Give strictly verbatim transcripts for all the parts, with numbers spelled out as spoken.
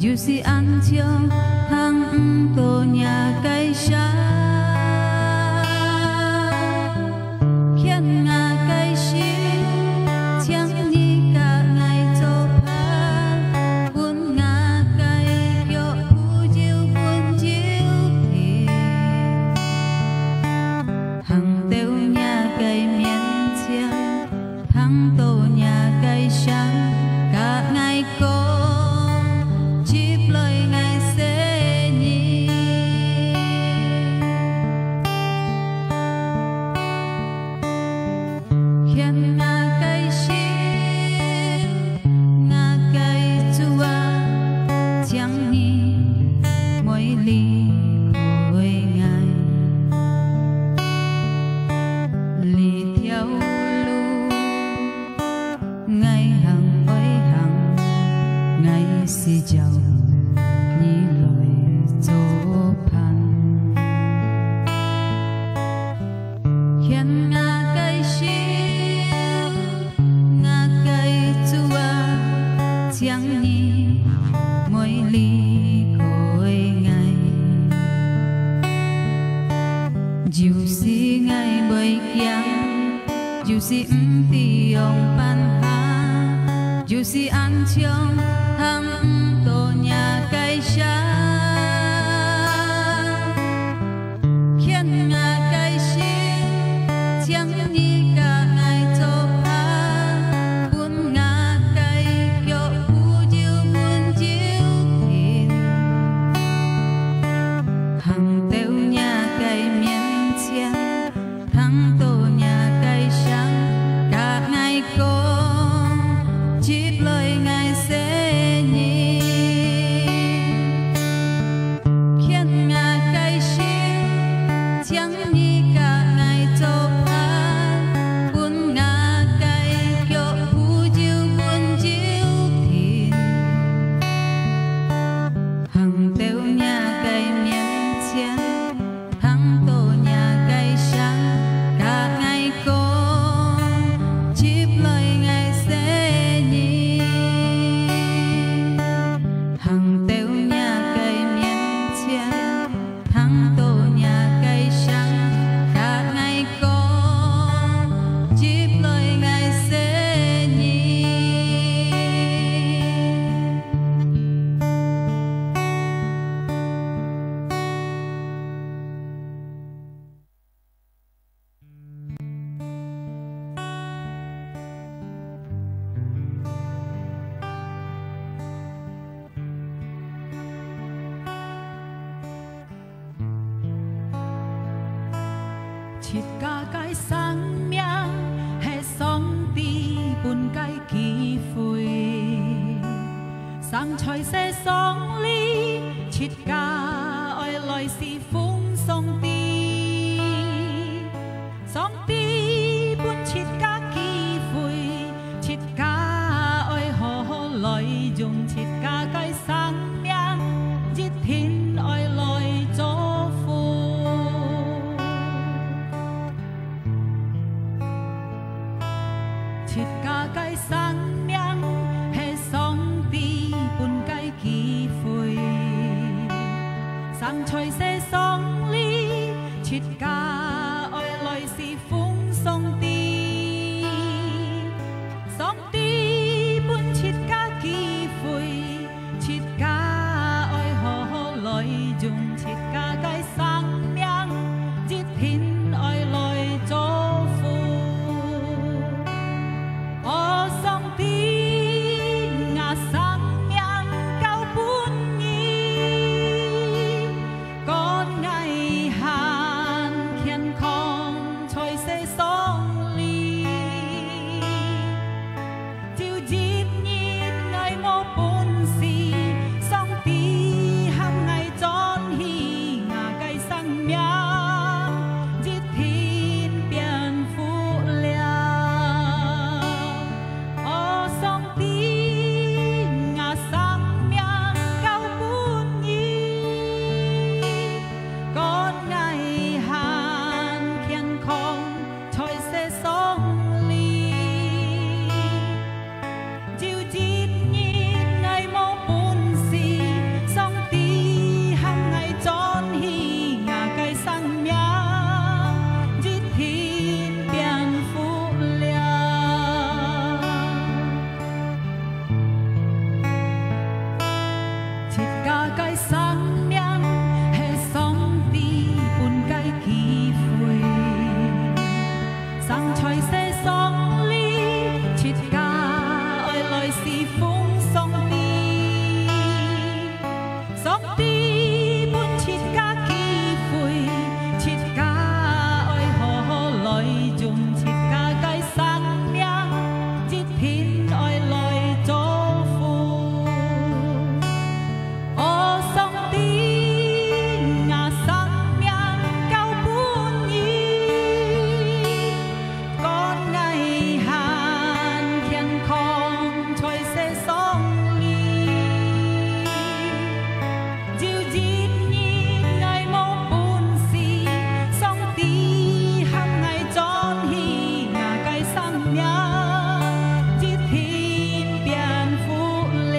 有時恁像聽毋到若个聲，牽𠊎个手，請你佮𠊎做伴，分𠊎个腳步有穩有定，行到若个面前。 聽到若个聲，佮𠊎講，接來𠊎細人。牽𠊎个手，𠊎个主啊，請你莫離開𠊎。這條路 𠊎行愛行，𠊎需要你來做伴。牽𠊎个手，𠊎个主啊，請你莫離開𠊎。有時𠊎會驚， 有時毋知仰般行，有時恁像聽毋到若个聲。牽𠊎个手，請你佮𠊎做伴，分𠊎个腳步有穩有定，行到若个面前。 聽到若个聲，佮𠊎講，接來𠊎細人。牽𠊎个手，請你佮𠊎做伴，分𠊎个腳步有穩有定，行到若个面前。 聽到若个聲，佮𠊎講，接來𠊎細人。行到若个面前，聽到若个聲，佮𠊎講，接來𠊎細人。 自家个生命係上帝分个機會，生在世上裡，自家愛來侍奉上帝。 上帝分自家機會，自家愛好好來用自家个生命，一定愛來祝福。自家个生命係上帝分个機會，生在世上裡，自家愛來侍 奉上帝。上帝分自家機會，自家愛好好來用自家个生命，一定愛來祝福。哦，上帝，𠊎生命交分你， 趕𠊎行自家个生命係上帝分个機會，生在世上裡，自家愛來侍奉上帝。上帝分自家機會，自家愛好好來用自家个生命，一定愛來祝福。 哦，上帝，吾生命交分你，管𠊎還健康在世上裡。有一日𠊎無本事，上帝喊𠊎轉去，吾个生命一定變好了。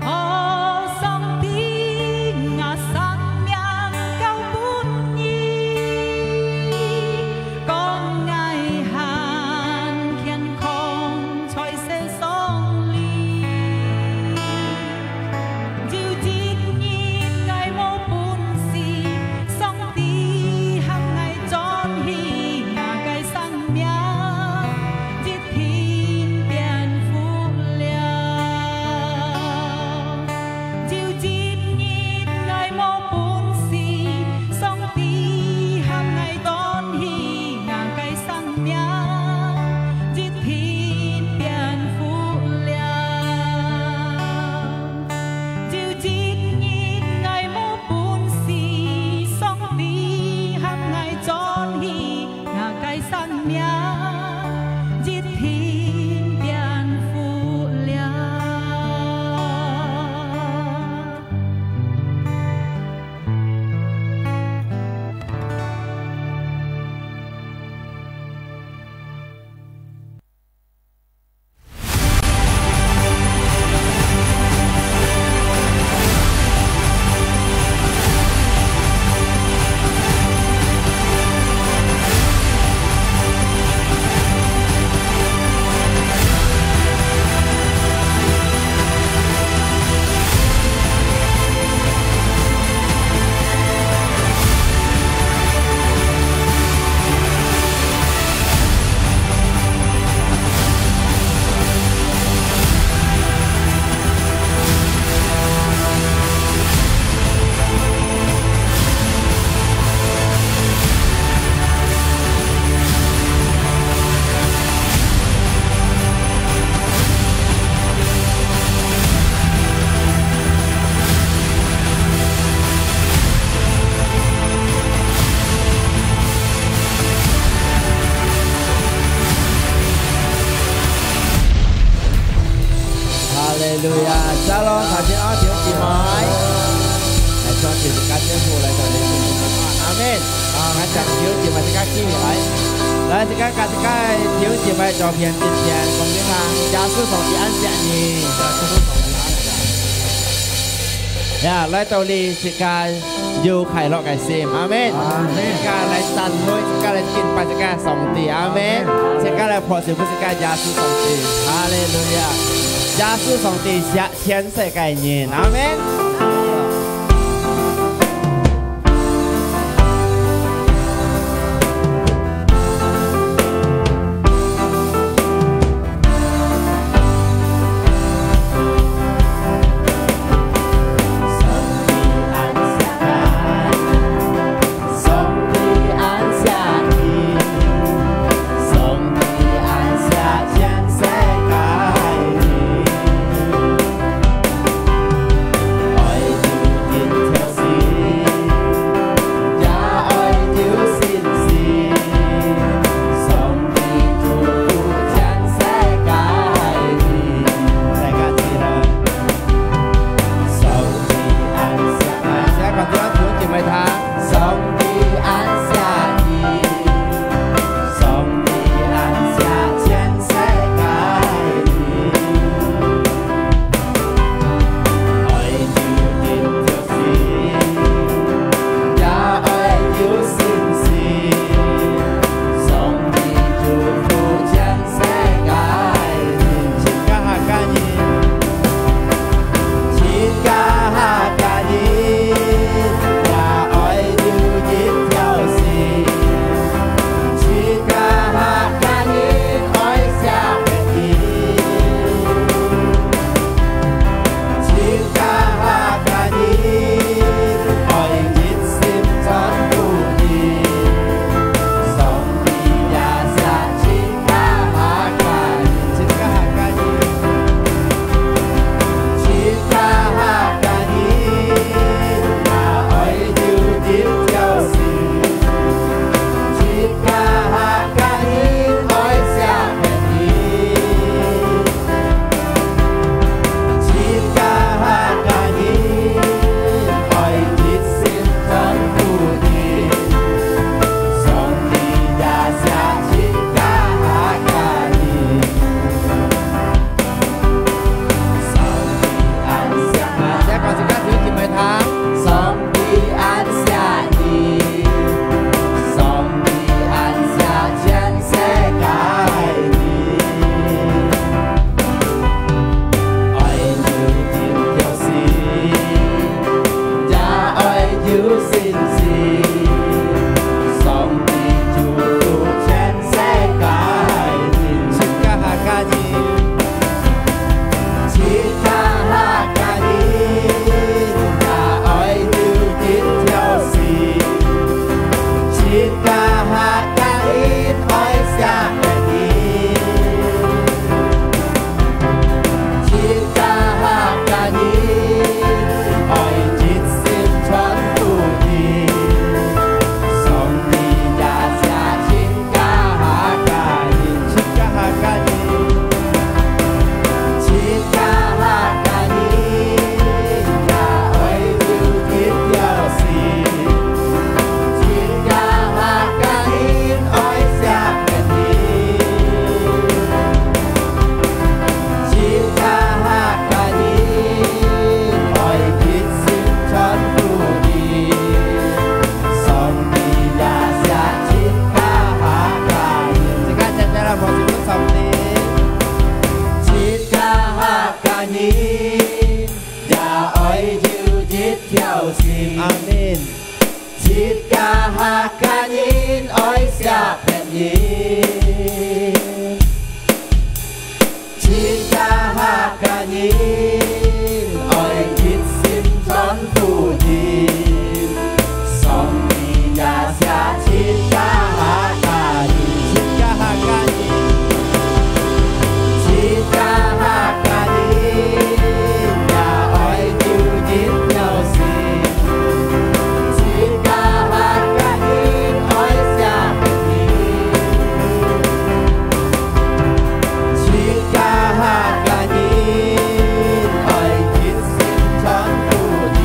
哦，上帝，吾生命交分你，管𠊎還健康在世上裡。有一日𠊎無本事，上帝喊𠊎轉去，吾个生命一定變好了。有一日𠊎無本事，上帝喊𠊎轉去，吾个生命一定變好了。有一日𠊎無本事，上帝喊𠊎轉去， 吾个生命一定變好了。哈利路亞！Shalom，大家好，弟兄姊妹。來，向自家天父來到你面前，阿們。啊，感謝弟兄姊妹自家起來。來，自家佮自家弟兄姊妹做片之前，講一下，耶穌上帝恁惜你。呀，來到這自家 有快樂个心，阿們。阿們。自家來讚美，自家來敬拜自家个上帝，阿們。自家來拍手分自家耶穌上帝，哈利路亞！耶穌上帝惜全世界人，阿們。愛有一條心。阿們。自家客家人愛惜別人。 自家客家人愛一心傳福音，上帝也惜自家客家人。自家客家人，自家客家人也愛有一條心。 自家客家人愛惜別人，自家客家人愛一心傳福音，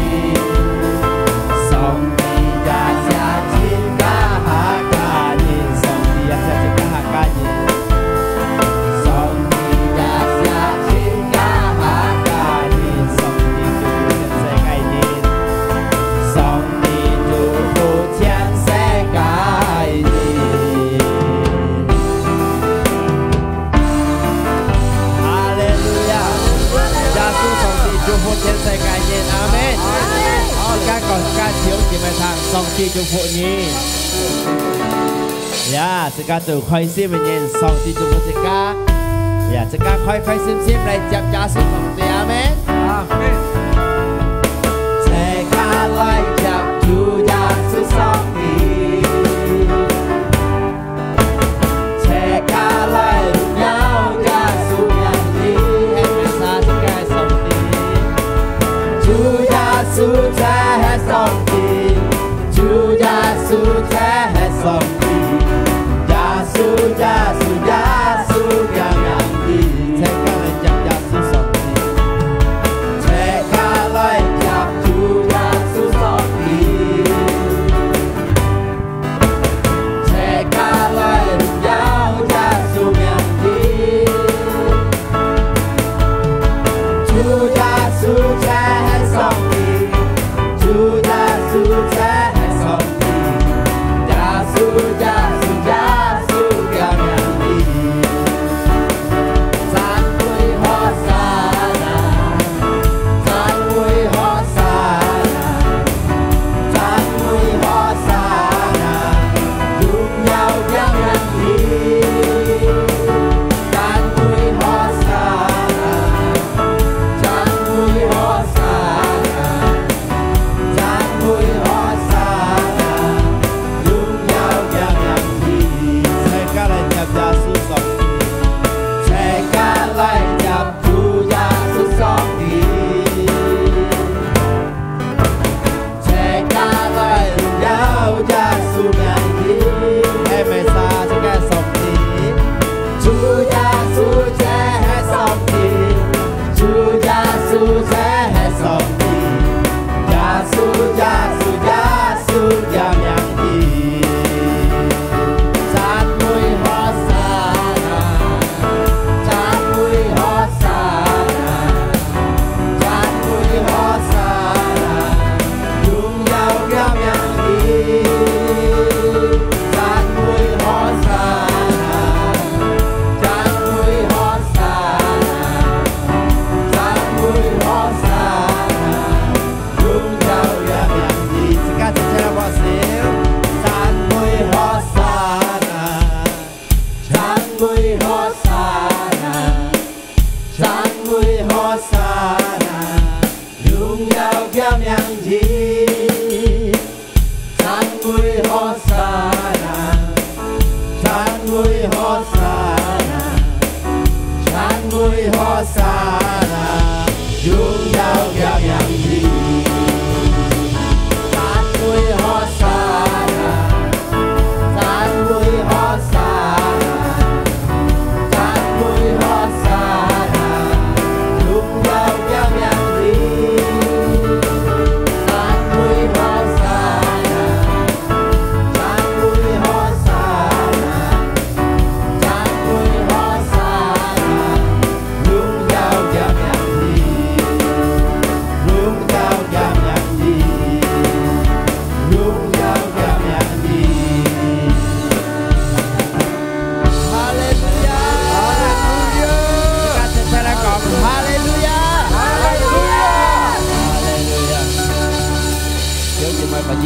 上帝也惜自家客家人，上帝也惜自家客家人。 上帝也惜自家客家人，上帝祝福全世界人，上帝祝福全世界人。哈利路亞！耶穌，上帝祝福全世界人，阿們。好，自家講，自家手舉起來唱，上帝祝福你。 呀，自家做開心个人，上帝祝福自家。呀，自家開開心心來接耶穌上帝，阿們。阿們。齊家來接主耶穌上帝，齊家來榮耀耶穌名字，係自家上帝。主耶穌就係上帝。 主耶穌就係上帝，耶穌，耶穌，耶穌个名字，齊家來接耶穌上帝。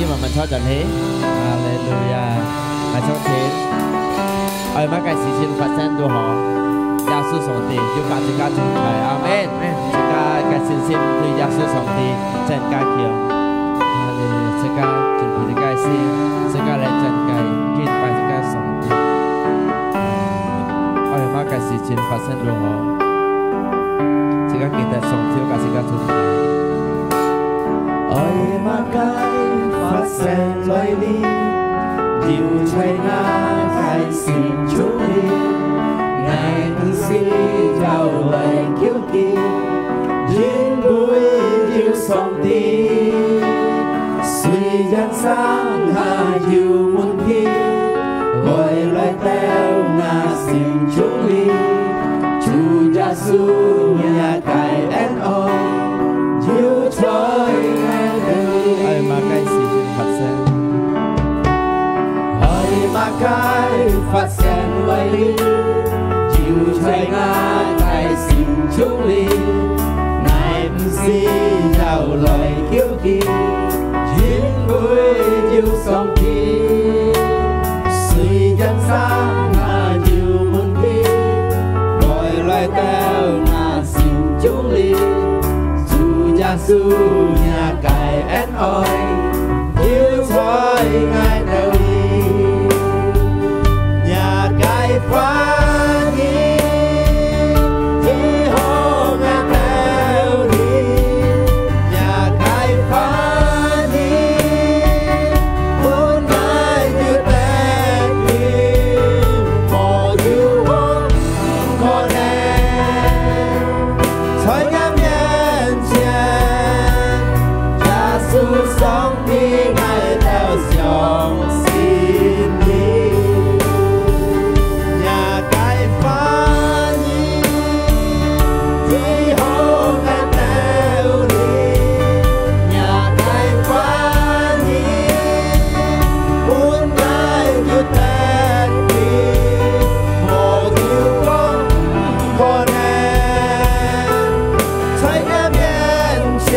慢慢坐轉去。哈利路亞！來，唱前。愛麼个事情發生都好，耶穌上帝有甲自家同在。阿門。阿門。自家个信心對耶穌上帝增加強。哈利路亞！自家準備自家个心，自家來敬拜，敬拜自家上帝。愛麼个事情發生都好，自家記得上帝有甲自家同在。 愛麼个發生來臨，就在𠊎个心中裡，𠊎毋使要來求佢，因為有上帝。雖然生活有問題，會來到𠊎心中裡，主耶穌若个恩愛， 有在𠊎兜裡。愛麼个事情發生？愛麼个發生來臨，就在𠊎个心中裡。𠊎毋使要來求佢，因為有上帝。雖然生活有問題，會來到𠊎 心中裡，主耶穌若个恩愛，有在𠊎兜裡。若个話語，醫好𠊎兜裡。若个話語，分𠊎有得救，無有我 可能在𠊎面前，耶穌上帝，𠊎兜相信你。若个話語，醫好𠊎兜裡，若个話語，分𠊎有得 救，無有講毋可能，在𠊎面前，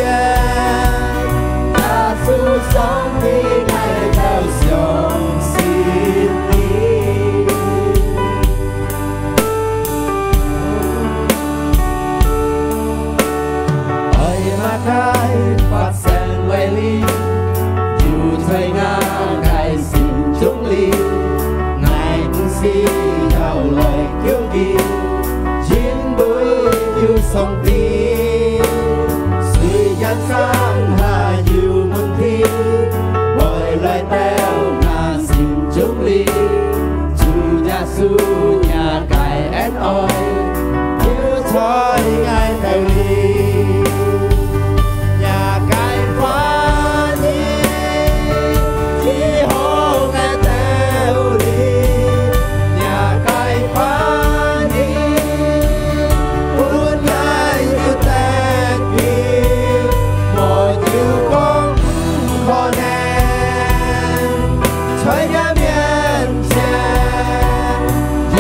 耶穌上帝，𠊎兜相信你。 愛麼个發生來臨，有在𠊎个心中裡，𠊎毋使要來求佢，因為有上帝。雖然生活有問題，會來到𠊎心中裡，主耶穌若个恩愛， 有在𠊎兜裡，若个話語，醫好𠊎兜裡，若个話語，分𠊎有得救，無有講毋可能。 在𠊎面前，耶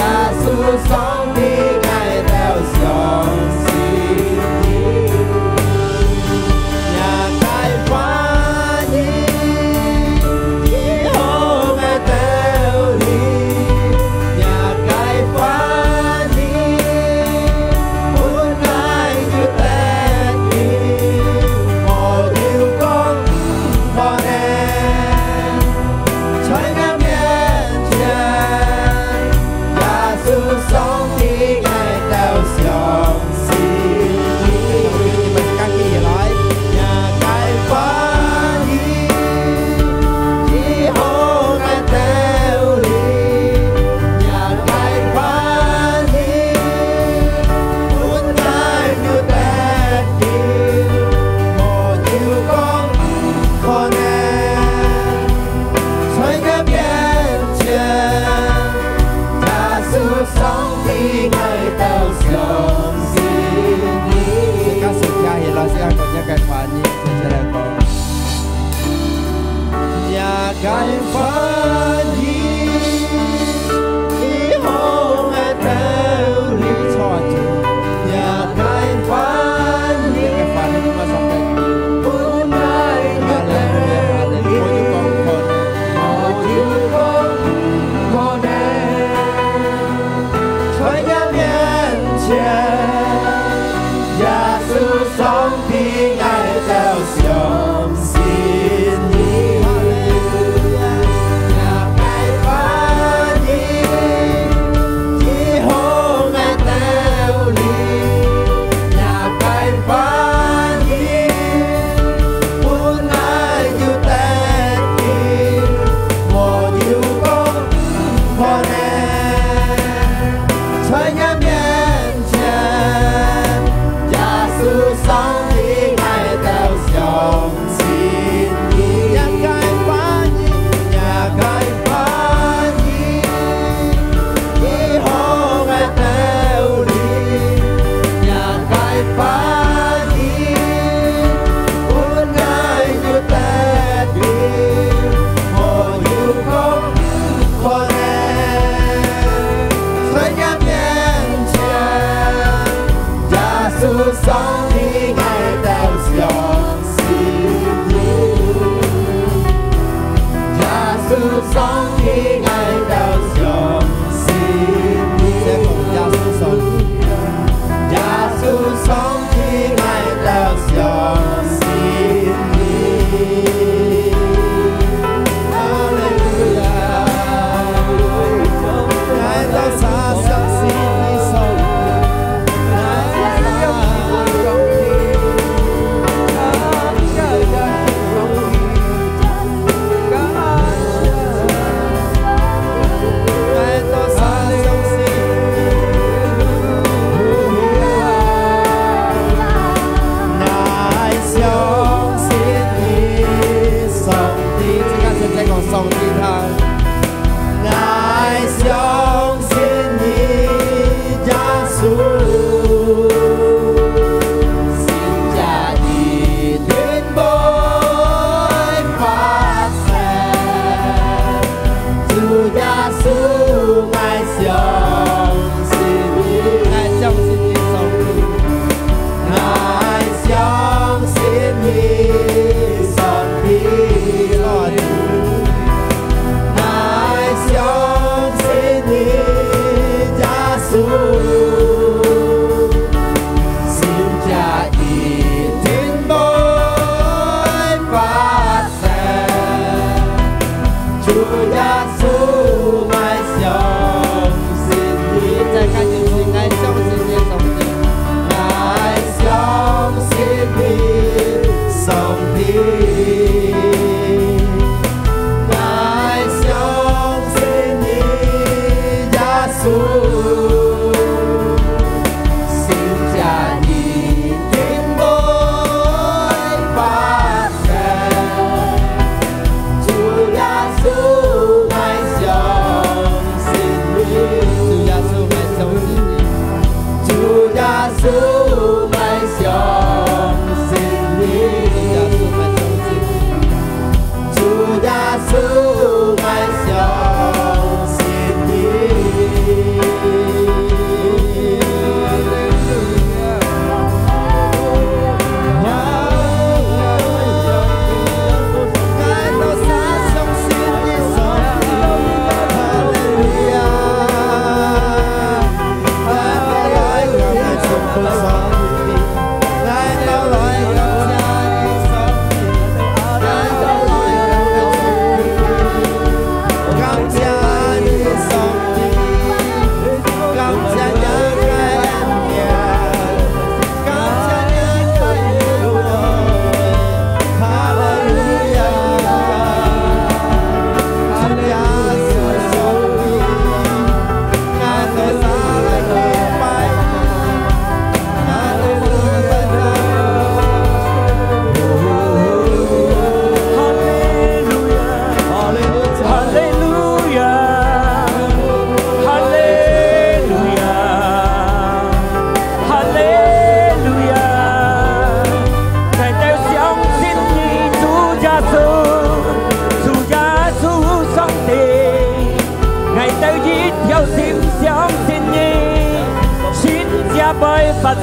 哈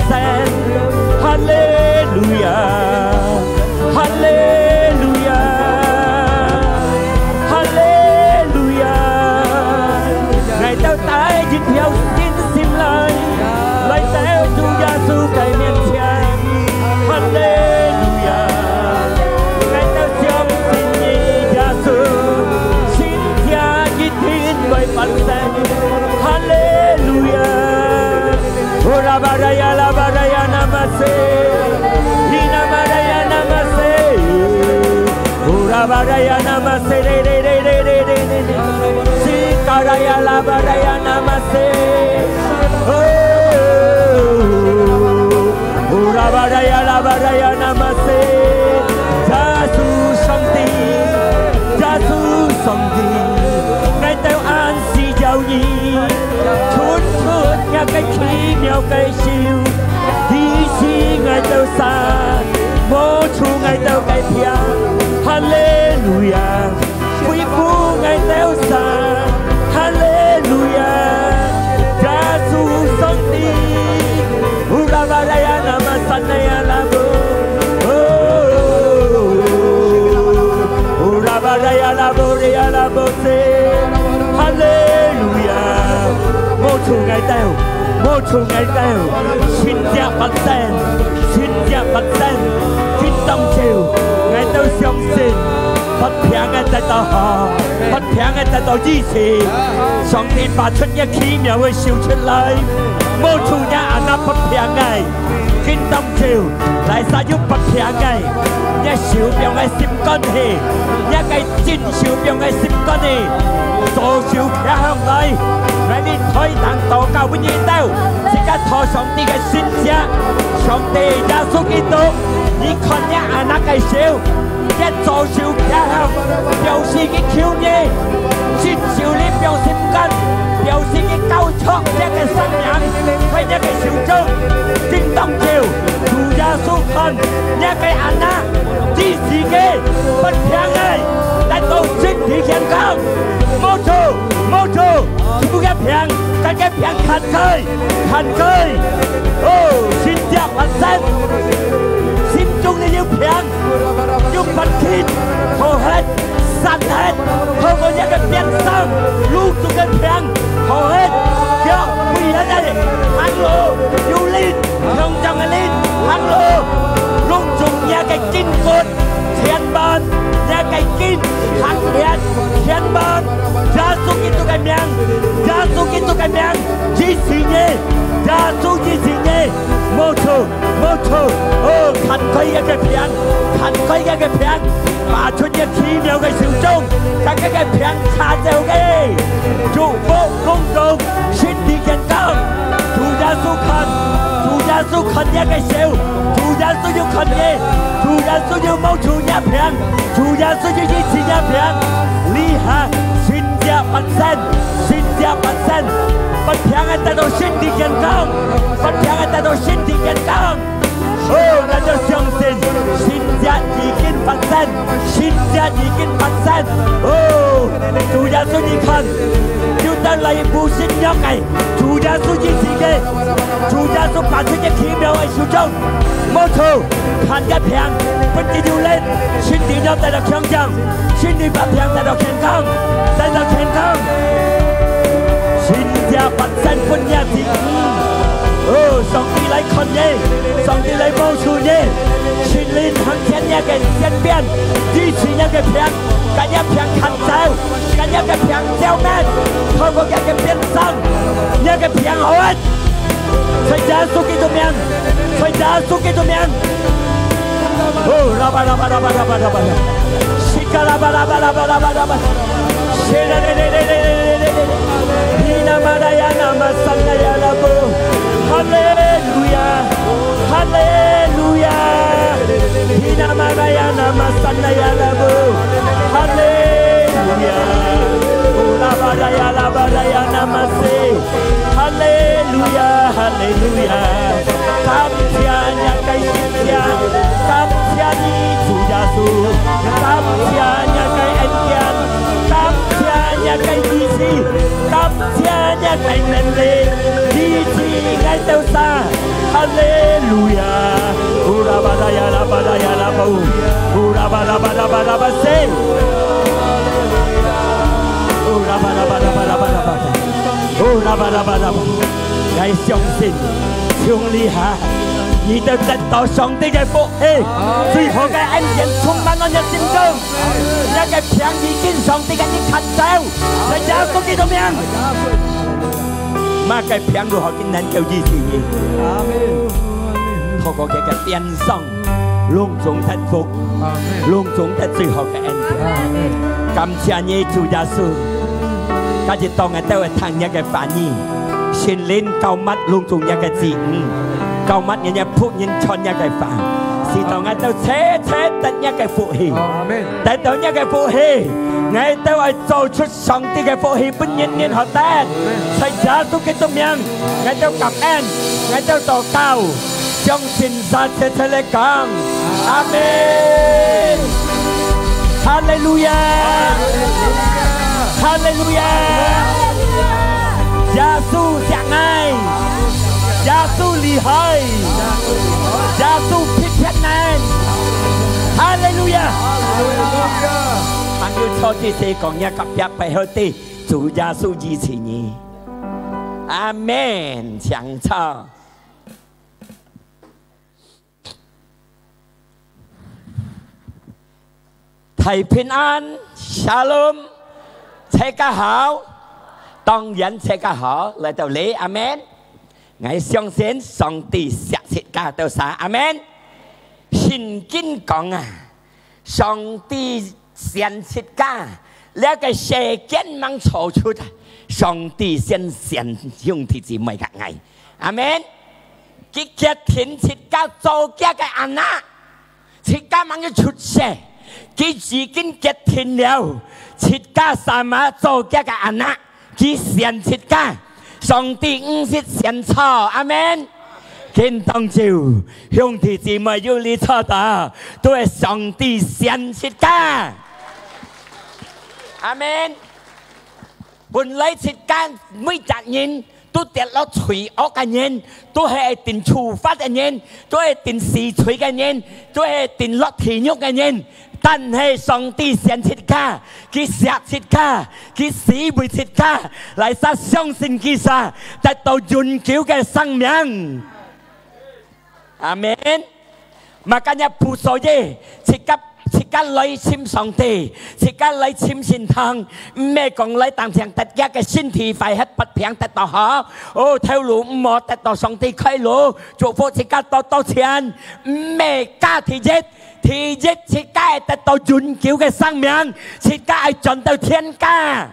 利路亞，哈利路亞，哈利路亞！𠊎兜帶一條信心來，來到主耶穌个面前。哈利路亞！𠊎兜相信你，耶穌，神蹟一定會發生。哈利路亞！ Ora baraya la baraya namase. Hina baraya namase. Ora baraya namase. Re, re, re. Si karaya la baraya namase. Oh. Ora baraya la baraya namase. 耶穌上帝，耶穌上帝，𠊎兜恁需要你。 伸出若个奇妙个手，醫治𠊎兜儕，摸出𠊎兜个病。哈利路亞！恢復𠊎兜儕。哈利路亞！耶穌上帝！Ura baraya nama sanaya labo. Oh, ura baraya labo, ria labo. 哈利路亞！摸出𠊎兜，摸出𠊎兜，神蹟發生，神蹟發生，今當晝，𠊎兜相信，發病个得到好，發病个得到醫治。上帝拔出若奇妙个手出來，摸出若阿那發病个，今當晝，哪儕有發病个，若手放个心肝去，若个 正手放个心肝呢，左手擎䟘來，來你台頂禱告分你兜，自家討上帝个神蹟。上帝耶穌基督，你看若阿那个手，若左手擎䟘，表示佢求你，正手你放心肝，表示佢交 托這个生命，在這个手中，今當晝，主耶穌看，這个阿那，醫治佢，發病个，得到身體健康，無錯，無錯，全部个病，大家病看開，看開，哦，神蹟發生，心中个有病，有發氣，好核。 散忒，透過這个鞭傷，攏總个病，好忒，腳跪忒个，行路，有力，強壯个力，行路，攏總這个筋骨，全部，這个筋，行忒，全部，耶穌基督个名，耶穌基督个名，醫治你，耶穌醫治你，無錯。 無錯，哦，看開這个病，看開這个病，拔出這奇妙个手中，將這个病查走个，祝福攏總身體健康。主耶穌看，主耶穌看這个手，主耶穌有看你，主耶穌有摸出若病，主耶穌有醫治若病，這下神蹟發生，神蹟發生，發病个得到身體健康，發病个得到身體健康。 哦，𠊎兜相信，神蹟已經發生，神蹟已經發生。哦，主耶穌，你看，有兜來無信仰个，主耶穌醫治个，主耶穌拔出這奇妙个手中，無錯，看這病，分佢有力，身體要得到強壯。 身體發病得到健康，得到健康。神蹟發生分若子女。哦，上帝來看你，上帝來幫助你。聖靈行在若个身邊，醫治若个病，將若病趕走，將若个病消滅，透過若个鞭傷，若个病好忒。 在耶穌基督名，在耶穌基督名。哦，拉巴拉巴拉巴拉巴拉巴拉，西卡拉巴拉巴拉巴拉巴拉巴拉，谢啦嘞嘞嘞嘞嘞嘞嘞嘞，尼那马达亚那马桑那亚拉布，哈利路亚，哈利路亚，尼那马达亚那马桑那亚拉布，哈利路亚，哦，拉巴达亚拉巴达亚那马西。 哈利路亚，哈利路亚！感谢若个神蹟，感谢你主耶稣，感谢若个恩典，感谢若个医治，感谢若个能力，医治𠊎兜儕。哈利巴拉巴拉巴塞。哦，拉巴拉巴拉巴拉巴拉巴拉。哦，拉巴拉巴拉巴。𠊎相信，從這下，你兜得到上帝个福氣，最好个恩典充滿了你个心中。你个病已經上帝个你看到，在耶穌基督名。麼个病都好，今能夠醫治你。阿門。透過佢个鞭傷， 攏總得福，阿門。攏總得最好个恩典。阿門。感謝你，主耶穌。今日當𠊎兜會聽你个話語，聖靈膏抹攏總你个子女，膏抹你个僕人傳你个話，使到𠊎兜齊齊得你个福氣，阿門。得到你个福氣，𠊎兜愛做出上帝个福氣分人人好得。在耶穌基督名，𠊎兜感恩，𠊎兜禱告，相信儕齊齊來講，阿門。哈利路亞！哈利路亞！耶穌惜𠊎，耶穌厲害，耶穌撇撇𠊎。哈利路亞！朋友坐之時講，若隔壁背後的，主耶穌支持你。阿門，請坐。大平安，Shalom，大家好，當然大家好，來到這，阿門。𠊎相信上帝惜自家，都儕，阿門。聖經講啊， 上帝選自家，這个世間吂造出，上帝先選兄弟姊妹个𠊎。阿門。佢決定自家做厥个anak，自家吂有出世，佢已經決定了，自家sama做厥个anak。 佢選自家，上帝毋識選錯，阿門。今當晝，兄弟姊妹有這坐到，都係上帝選自家。阿門。本來自家每隻人都跌落罪惡个人，都係定處罰个人，都係定死罪个人，都係定落地獄个人。 但係上帝選自家，佢惜自家，佢死為自家，來儕相信佢儕，得到永久个生命。阿門。Makanya不所以，自家，自家來尋上帝，自家來尋聖堂，毋係講來當聽得佢个身體壞忒發病得到好，哦，頭路毋好得到上帝開路，祝福自家多多錢，毋係加第一。 第一，自家會得到永久个生命，自家會轉到天家，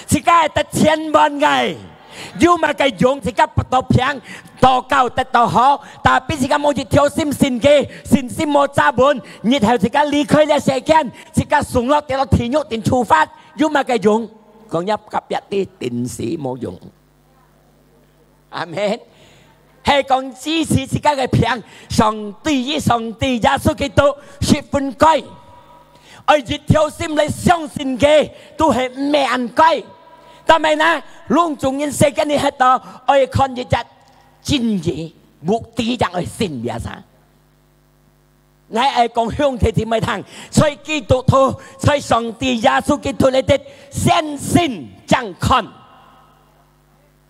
自家會得千萬个。有麼个用？自家發到病，禱告得到好，tapi自家無一條心信佢，信心無扎穩，日後自家離開這世間，自家送落跌落地獄定處罰，有麼个用？講若隔壁个定死無用。 阿門。係講支持自家个病，上帝，上帝耶穌基督十分該。愛一條心來相信佢，都係毋係恁該。但係呢，攏總人世間裡歇到，愛看一隻真理，目的正愛信這儕。 𠊎愛講兄弟姊妹聽，在基督徒，在上帝耶穌基督裡底，先信正看。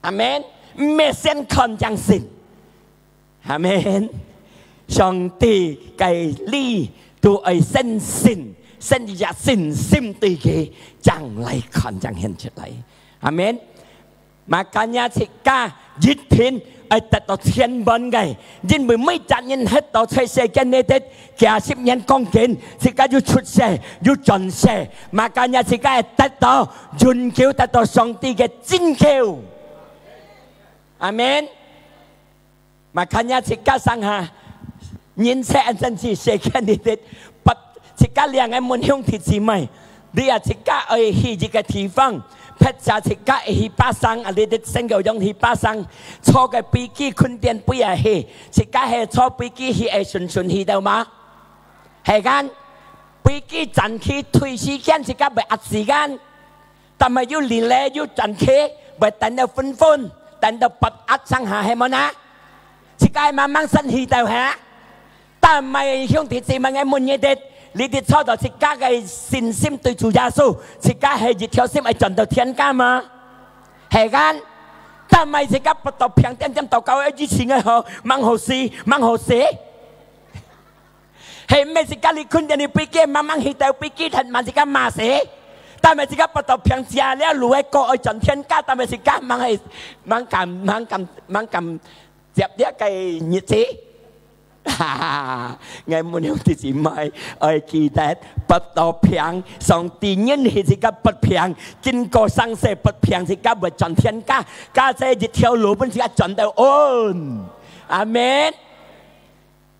阿門。毋係先看正信。阿門。上帝个理都愛先信，先有信心對佢，正來看，正顯出來。阿門。 Makanya自家一定愛得到千萬个，因為每隻人歇到在世間裡底幾十年光景，自家有出世，有轉世，makanya自家會得到永久得到上帝个拯救。阿門。 Makanya自家上下，人生恁樣世間裡底，不，自家兩个問兄弟姊妹，你啊自家愛去一個地方，或者自家愛去巴生，啊，你兜先个用去巴生，坐个飛機、墾丁飛啊去，自家係坐飛機去，會順順去到嗎？係kan？飛機轉去退時間，自家會壓時間。 但係有delay，有轉去，會等到昏昏，等到八壓上下，係無呢？自家慢慢先去到下。但係兄弟姊妹，𠊎問你兜，你兜坐到自家个信心對主耶穌，自家係一條心愛轉到天家嗎？係kan？但係自家發到病，點點禱告，愛醫治𠊎好，吂好死，吂好死。係毋係自家你困等你飛機，慢慢去到飛機，忒慢自家罵死。但係自家發到病，食了路个果愛轉天家，但係自家吂係，吂敢，吂敢，吂敢接這个日子。 哈哈哈，𠊎問兄弟姊妹，愛記得，發到病，上帝允許自家發病，經過生死發病，自家會轉天家，加在一條路分自家轉到安。阿門。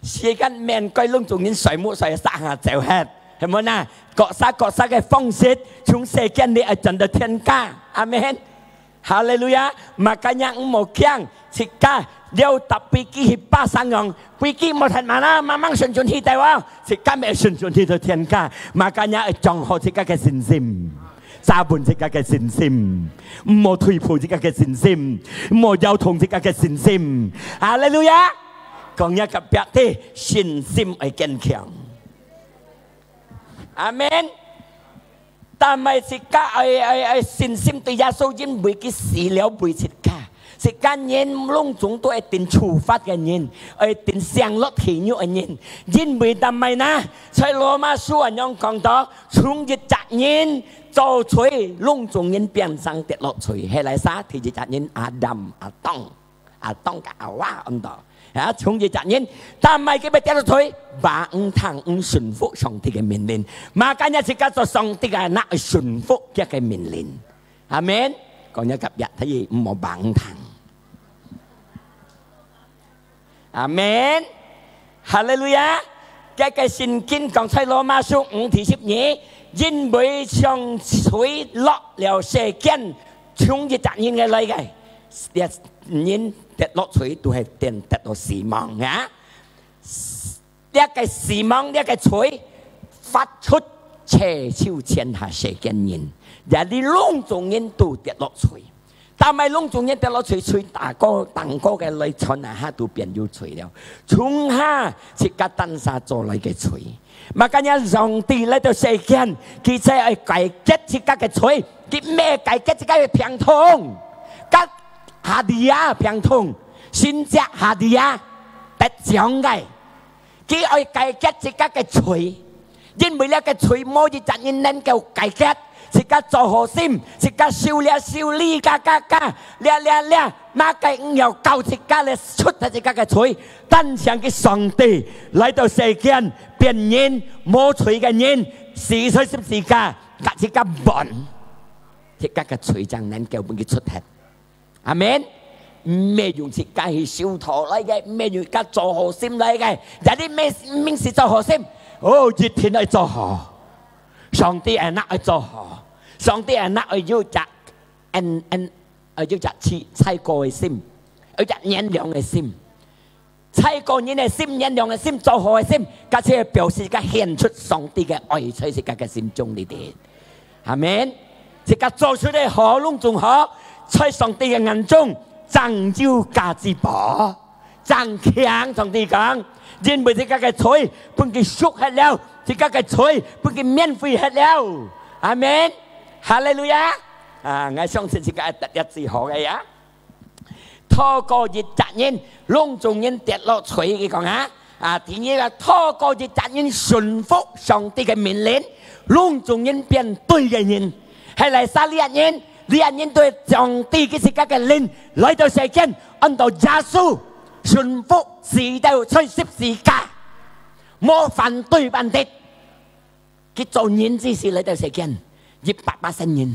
世間面對攏總人睡目睡煞下走忒，係無啊？各儕各儕个方式，從世間裡愛轉到天家。阿門。 哈利路亞！Makanya毋好驚，自家了搭飛機去巴生樣，飛機無忒慢啊，慢慢順順去到啊，自家乜順順去到天家。Makanya愛掌好自家个信心，揸穩自家个信心，毋好退步自家个信心，毋好搖動自家个信心。哈利路亞！講若隔壁个，信心愛堅強。阿門。 但係自家愛，愛，愛信心對耶穌，因為佢死了為自家。自家人攏總都愛定處罰个人，愛定上落地獄个人。因為但係呢，在羅馬書恁樣講到，從一隻人做罪，攏總人變成跌落罪。係哪儕？第一隻人亞當，亞當。 啊，當个Hawa恁多。啊，從一隻人，但係佢會跌落罪，話毋聽，毋順服上帝个命令。Makanya自家做上帝个，那愛順服佢个命令。阿門。講若隔壁，佢毋好話毋聽。阿門。哈利路亞。這个聖經講在羅馬書五第十二，因為從罪落了世間，從一隻人个來个。 這人跌落罪，都係跌，跌到死亡啊！這个死亡，這个罪，發出，就全下世間人，也你攏總人都跌落罪。但係攏總人跌落罪，罪打過，打過个來，全下都變有罪了。從下，自家單儕做來个罪。 Makanya上帝來到世間，佢就愛解決自家个罪，佢毋係解決自家个病痛，甲下地啊病痛，神蹟下地啊得獎个，佢愛解決自家个罪，因為這个罪無一隻人能夠解決。 自家做好心，自家修這修理，加加加，這這這，麼个毋曉教自家來出脱自家个罪，單淨佢上帝來到世間，變人，無罪个人，死在十字架，甲自家換，自家个罪正能夠分佢出脱。 阿門。毋係用自家去修道來个，毋係用自家做好心來个。Jadi毋係，毋係做好心，哦，一定愛做好。上帝个人愛做好，上帝个人愛有隻，恩，恩，愛有隻最，最高个心，有隻原諒个心。 最高人个心、原諒个心、做好个心，甲這表示甲顯出上帝个愛在自家个心中裡底。阿門。自家做出个好，攏總好，在上帝个眼中，正有價值寶，正強。上帝講，因為自家个罪分佢贖忒了，自家个罪分佢免費忒了。阿門。哈利路亞！啊，𠊎相信自家得了最好个呀。 透過一隻人，攏總人跌落罪，佢講啊，啊，第二个，透過一隻人順服上帝个命令，攏總人變對个人。係哪儕這人？這人對上帝佢自家个靈來到世間，安到耶穌，順服死到在十字架，無反對半滴。 佢做人之時來到世間，一百八十年，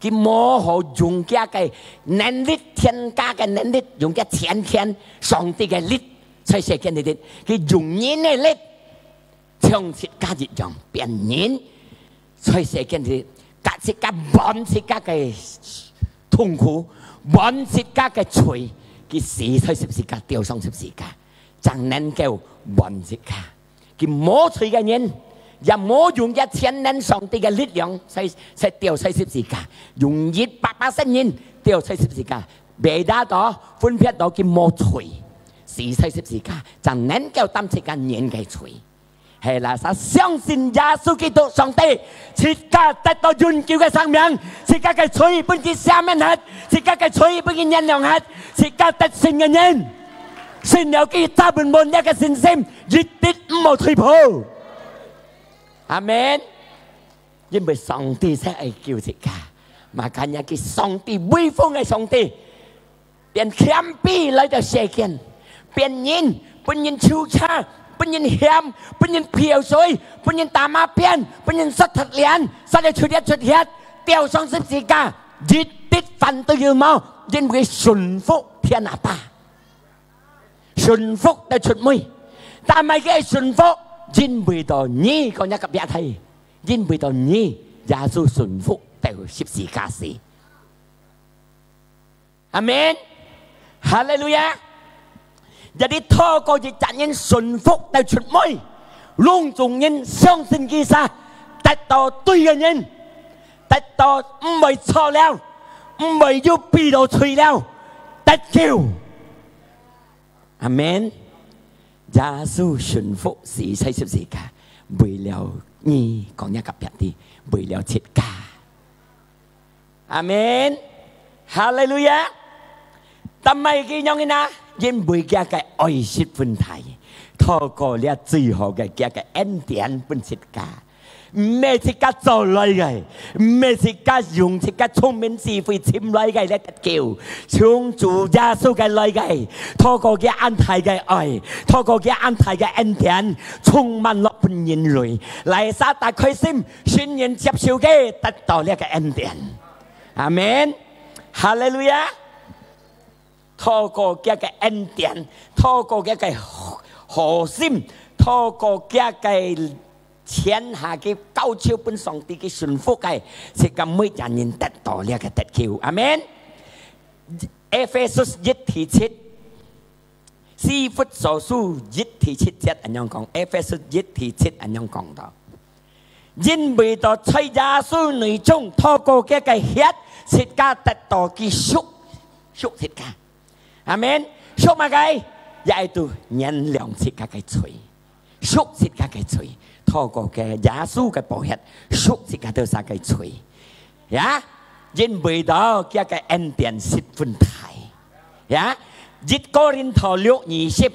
佢無好用佢个能力，天家个能力，用佢全權上帝个力，在世間裡底，佢用人个力，像自家一樣變人，在世間裡，甲自家換自家个痛苦，換自家个罪，佢死在十字架，吊上十字架，正能夠換自家。 佢無罪个人，也無用佢全能上帝个力量，在，在吊在十字架，用一百八十年吊在十字架，beda到，分別到佢無罪，死在十字架，正能夠擔自家人个罪。係啦，相信耶穌基督上帝，自家得到永久个生命，自家个罪分佢赦免忒，自家个罪分佢原諒忒，自家得勝个人。信了佢，站穩穩這个信心，一滴毋好退步。阿門。因為上帝才愛救自家，makanya佢上帝，威風个上帝， 變謙卑來到世間，變人，分人抽查，分人嫌，分人漂水，分人打馬鞭，分人摔脱臉，摔到出血出血，吊上十字架，一滴反對都無，因為順服天阿爸，順服到出尾。但係佢順服，因為到你，講一个別題，因為到你，耶穌順服到十字架死。 阿門。哈利路亞。Jadi透過一隻人順服到出尾，攏總人相信佢儕，得到對个人，得到毋會錯了，毋會有被到罪了，得救。阿門。耶穌順服死在十字架，為了你，講一个別个，為了自家。 阿門。哈利路亞。但係佢仰般啊？因為佢个愛十分大，透過這最好个佢个恩典分自家。毋係自家做來个，毋係自家用自家聰明智慧尋來个來得救，從主耶穌个來个，透過佢恁大个愛，透過佢恁大个恩典，充滿落分人類，哪儕打開心， 信人接受佢，得到這个恩典。阿門。哈利路亞。透過佢个恩典，透過佢个好心，透過佢个全下个交出分上帝个順服个，自家每一人得到這个得救。阿門。Efesus一第七， 以弗所書一第七節恁樣講，Efesus一第七恁樣講到：因為到在耶穌內中，透過佢个血，自家得到佢贖，贖自家。阿門。贖麼个？也係都原諒自家个罪，贖自家个罪，透過佢耶穌个寶血，贖自家兜儕个罪。呀，因為到佢个恩典十分大。 呀，一哥林多六二十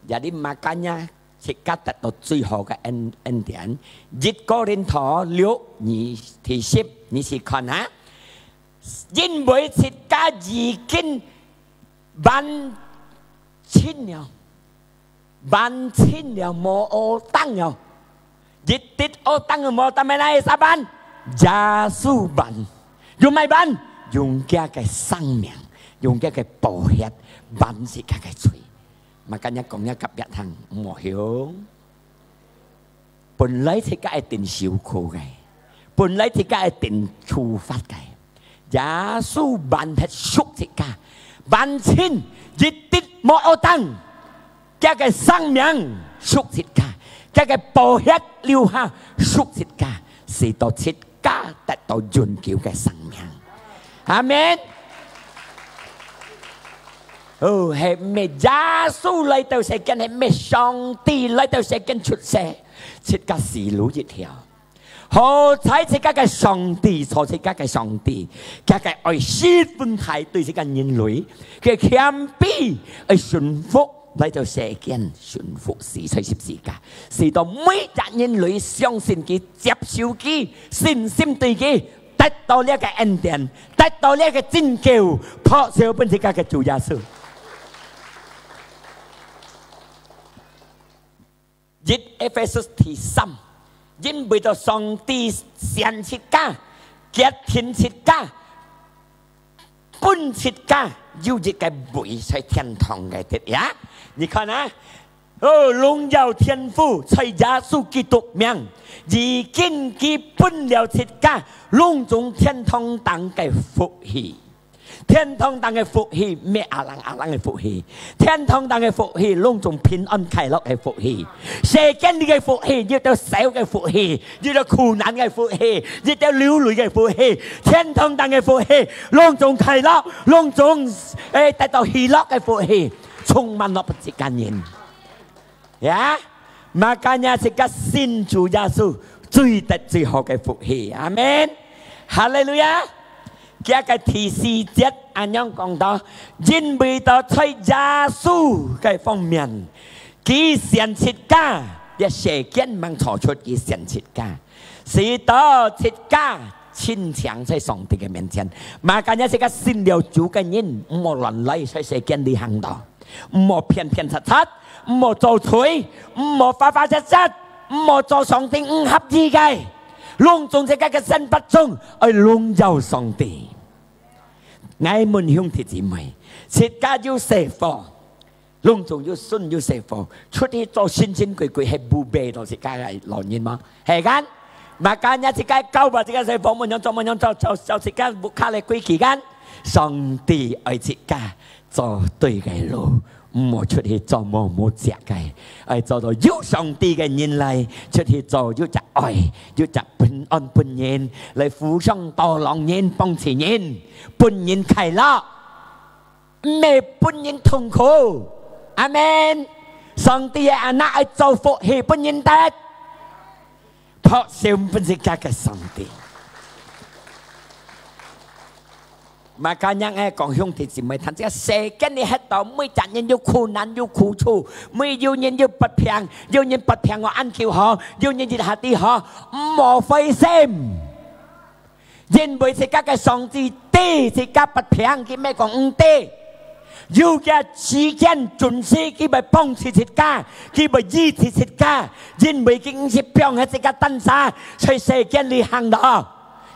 ，jadi makanya自家得到最好个恩，恩典。一哥林多六二第十，你試看哈。因為自家已經還清了，還清了，無烏當了。 一滴烏當都無，但係哪儕還？耶穌還。用麼个還？用佢个生命，用佢个寶血還自家个罪。Makanya講這个別聽，毋好響。本來自家一定受苦个，本來自家一定處罰个， 耶穌還忒贖自家，還清，一滴無烏當。佢个生命贖自家，佢个寶血流下贖自家，使到自家得到永久个生命。阿門。哦，係毋係耶穌來到世間，係毋係上帝來到世間出世，自家死路一條。 好彩自家个上帝，做自家个上帝，佢个愛十分大對自家人類，佢謙卑，愛順服，來到世間，順服死在十字架，使到每隻人類相信佢、接受佢、信心對佢，得到這个恩典，得到這个拯救，拍手分自家个主耶穌。 一Efesus第三，因為到上帝選自家，決定自家，分自家有一个位在天堂个，對呀？你看啊，哦，榮耀天父在耶穌基督名，已經佢分了自家，攏總天堂頂个福氣。 天堂頂个福氣，毋係阿冷阿冷个福氣。天堂頂个福氣，攏總平安快樂个福氣。世間裡个福氣，有兜愁个福氣，有兜苦難个福氣，有兜流淚个福氣。天堂頂个福氣，攏總快樂，攏總，誒，得到喜樂个福氣。充滿落分自家人。Ya，makanya自家信主耶穌，最得最好个福氣。阿門。哈利路亞。佢个第四節恁樣講到，因為到在耶穌个方面，佢選自家，這世間吂做出佢選自家，使到自家清淨在上帝个面前。Makanya自家信了主个人，毋好亂來在世間裡行道。 毋好騙騙賊賊，毋好做賊，毋好花花賊賊，毋好做上帝毋合意个。攏總自家个生活中，愛榮耀上帝。𠊎問兄弟姊妹，自家有細貨，攏總有孫有細貨，出去做神神鬼鬼，係毋係到自家个老人嗎？係kan？Makanya自家教導自家細貨，仰般做，仰般做，照，照自家屋下个規矩kan？上帝愛自家 做對个路，毋好出去做無，無責个。愛做到有上帝个人來，出去做，有隻愛，有隻平安分人，來互相tolong人，幫助人，分人快樂，毋係分人痛苦。阿門。上帝个anak愛做福氣分人得。 拍手分自家个上帝。Makanya𠊎講兄弟姊妹，聽這世間裡歇到，每隻人有苦難有苦楚，每有人有不平，有人不平我恁久好，有人一下子好，毋好灰心。 因為自家个上帝知自家不平，佢毋係講毋知。有个時間準時，佢會幫助自家，佢會醫治自家，因為佢毋係放忒自家單儕，在世間裡行路，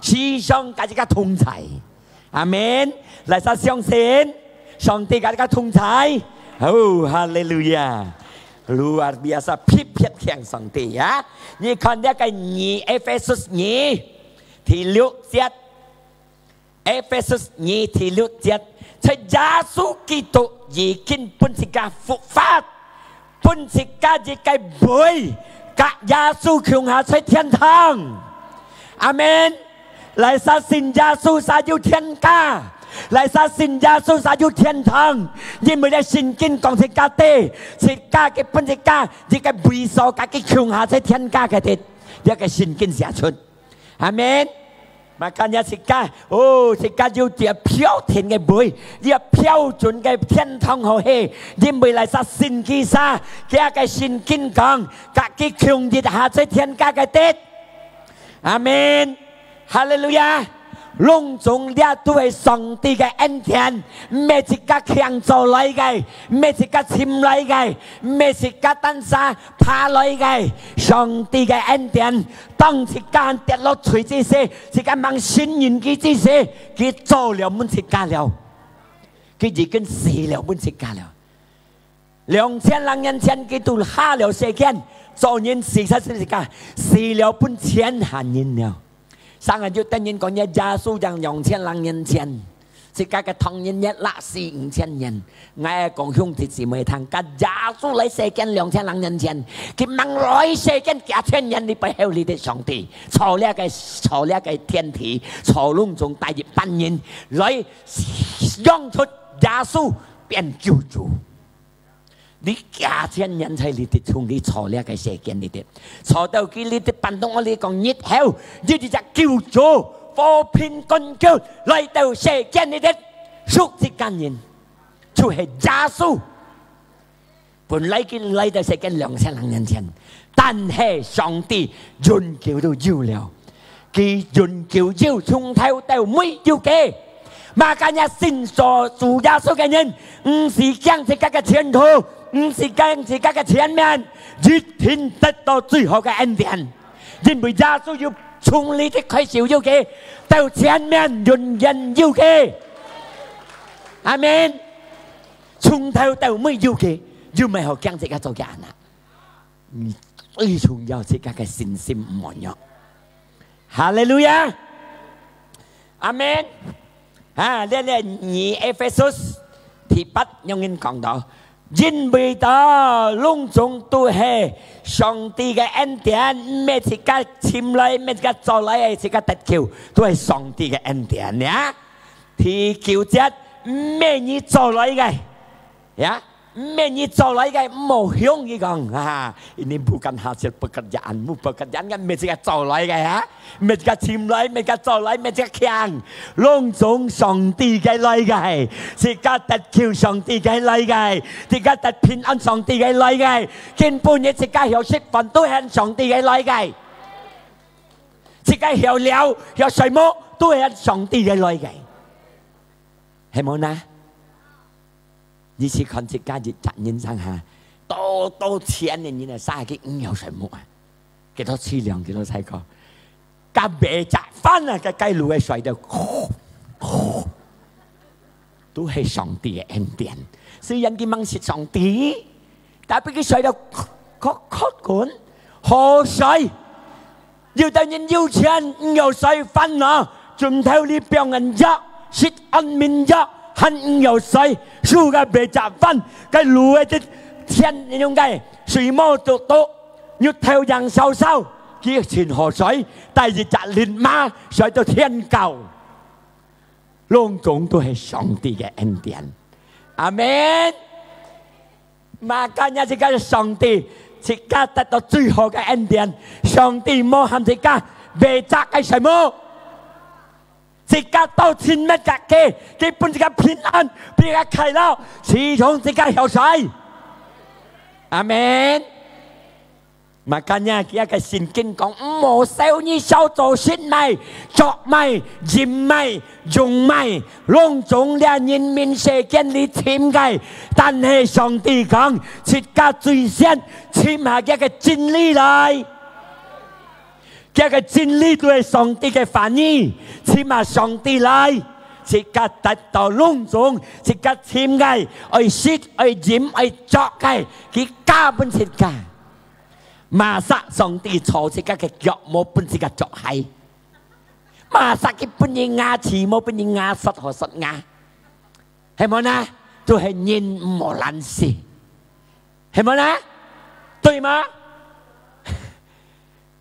時常佮自家同在。阿門。哪儕相信，上帝佮自家同在。哦，哈利路亞。Luar biasa，拍拍向上帝啊！你看這个二，Efesus二， 第六節，Efesus二第六節，在耶穌基督已經分自家復活，分自家一个位，佮耶穌共下在天堂。阿門。哪儕信耶穌儕有天家，哪儕信耶穌儕有天堂，因為這聖經講自家知，自家个分自家一个位所，佮佢共下在天家个地，這个聖經寫出。 阿門。Makanya自家，哦，自家有這標準个位，這標準个天堂好去，因為哪儕信佢儕，佢个聖經講，佮佢共一下在天家个地。阿門。哈利路亞。攏總這都係上帝个恩典，毋係自家強做來个，毋係自家尋來个，毋係自家單儕爬來个。上帝个恩典， 當自家跌落水之時，自家吂承認佢之時，佢做了分自家了，佢已經死了分自家了。兩千零年前，佢都下了世間，做人死忒自家，死了分全下人了。成日有兜人講，耶穌正兩千零年前， 自家个唐人節落四五千年。𠊎講兄弟姊妹聽，該耶穌來世間兩千零年前，佢吂來世間幾千年裡背後，裡个上帝造這个，造這个天地，造攏總帶一班人來養出耶穌變救主。 你幾千年在裡底，從佢造這个世間裡底，造到佢裡底，半當我裡講，日後有一隻救主，和平君主來到世間裡底，贖自家人，就係耶穌。本來佢來到世間兩千零年前，但係上帝永久都有了。 佢永久有，從頭到尾有佢。Makanya信主耶穌个人，毋使驚自家个前途，毋使驚自家个前面，一定得到最好个恩典。因為耶穌有從裡底開始有佢，到前面永遠有佢。阿門。從頭到尾有佢，有麼个好驚自家做个anak？ 嗯，最重要自家个信心毋好弱。哈利路亞！阿門！啊，這，這二Efesus第八樣人講到，因為到攏總都係上帝个恩典，毋係自家尋來，毋係自家做來个，自家得救，都係上帝个恩典呀。第九節，毋係你做來个，呀，毋係你做來个，毋好向佢講，啊，ini bukan hasil pekerjaan，pekerjaan kan毋係自家做來个，哈？毋係自家尋來，毋係自家做來，毋係自家強，攏總上帝个來个，自家得救上帝个來个，自家得平安上帝个來个，今晡日自家曉食飯都係上帝个來个，自家曉尞，曉睡目都係上帝个來个，係無呢？ 你試看自家一隻人生下，多多錢个人啊，生下去毋曉睡目啊，幾多淒涼，幾多衰過，甲買隻飯啊，該該路个睡到，都係上帝个恩典。雖然佢毋識上帝，tapi佢睡到確確穩，好睡。 有兜人有錢，毋曉睡，煩惱，轉頭你放人藥，食安眠藥，還毋曉睡，輸个買隻飯，該路个天用个，睡目都都，日頭樣燒燒，佢真好睡，帶一隻靈馬，睡到天光，攏總都係上帝个恩典。阿門。 Makanya自家上帝，自家得到最好个恩典。上帝無喊自家買隻个睡目，自家到盡乜个佢，佢分自家平安，分自家快樂，始終自家曉睡。阿門。 Makanya佢个聖經講，毋好愁你朝早食麼个、著麼个、飲麼个、用麼个，攏總這人民世間裡尋个。但係上帝講，自家最先尋下佢个真理來。佢个真理就係上帝个話語，尋下上帝來，自家得到攏總，自家尋个，愛食、愛飲、愛著个，佢加分自家。 Masa上帝造自家个腳，無分自家著鞋？Masa佢分你牙齒，無分你牙刷好刷牙？係無呢？都係人毋好懶尸，係無呢？對嗎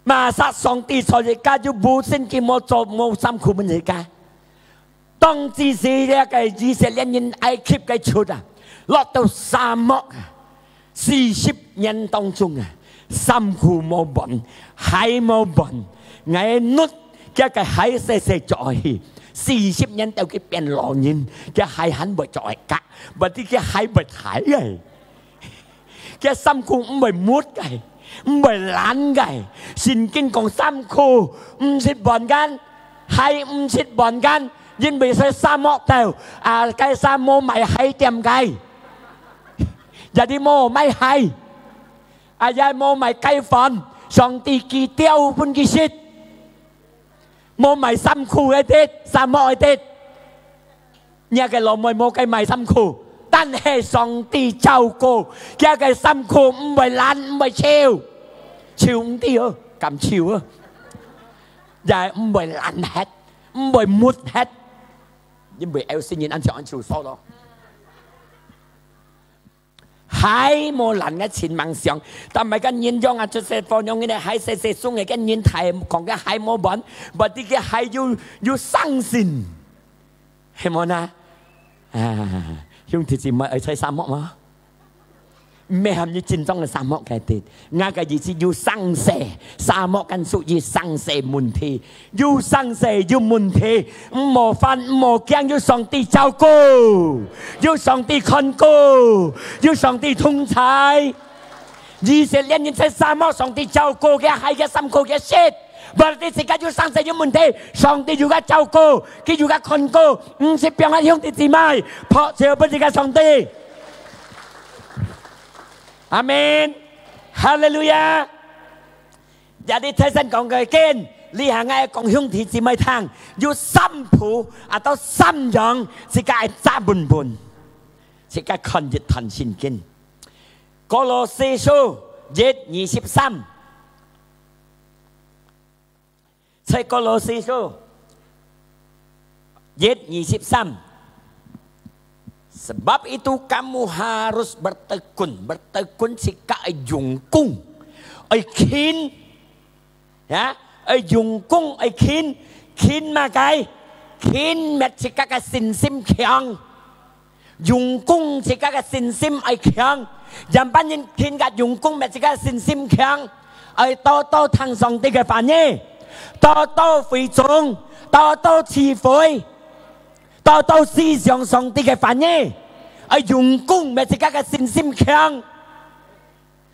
？Masa上帝造自家就無神經，無做，無衫褲分自家？ 當其時這个以色列人埃及个出啊，落到沙漠啊，四十年當中啊，衫褲無換，鞋無換，𠊎摎佢个鞋細細著去，四十年到佢變老人，佢鞋還會著个，毋知佢鞋會壞个。 佢衫褲毋會濬个，毋會爛个。聖經講衫褲毋識換間，鞋毋識換間，因為在沙漠頭，啊，該沙漠無賣鞋店个，也係無賣鞋，啊，也無賣雞飯，上帝寄鳥分佢食，無賣衫褲个地，沙漠个地。 若个老妹無該買衫褲，但係上帝照顧，佢个衫褲毋會爛，毋會臭，臭毋知哦，敢臭哦，也毋會爛忒，毋會濬忒，因為有些人恁樣恁樣說咯。 鞋無爛个盡猛想，但係个人用啊，就是放用个鞋細細鬆个，个人太講个鞋無換，毋知个鞋有有生性，係無呢？啊，兄弟姊妹愛在沙漠嗎？毋係喊你緊張个沙漠个地，𠊎个意思有生性。 沙漠kan屬於生死問題，有生死有問題，毋好煩，毋好驚，有上帝照顧，有上帝看顧，有上帝同在。以色列人在沙漠，上帝照顧佢，鞋佢衫褲佢食，無論自家有生死有問題，上帝有佢照顧，佢有佢看顧，毋使放下兄弟姊妹，拍手分自家上帝。阿門，哈利路亞。 也你頭先講个經，這下𠊎講兄弟姊妹聽，有三步啊，到三樣，自家愛揸穩穩，自家看一段聖經。歌羅西書一二十三，在歌羅西書 一二十三。Sebab itu kamu harus bertekun. Bertekun自家愛用功，愛勤，呀，愛用功，愛勤，勤麼个？勤搣自家个信心強。用功自家个信心愛強，仰般形更加用功，搣自家个信心強，愛多多聽上帝个話語，多多回轉，多多聚會，多多思想上帝个話語，愛用功搣自家个信心強。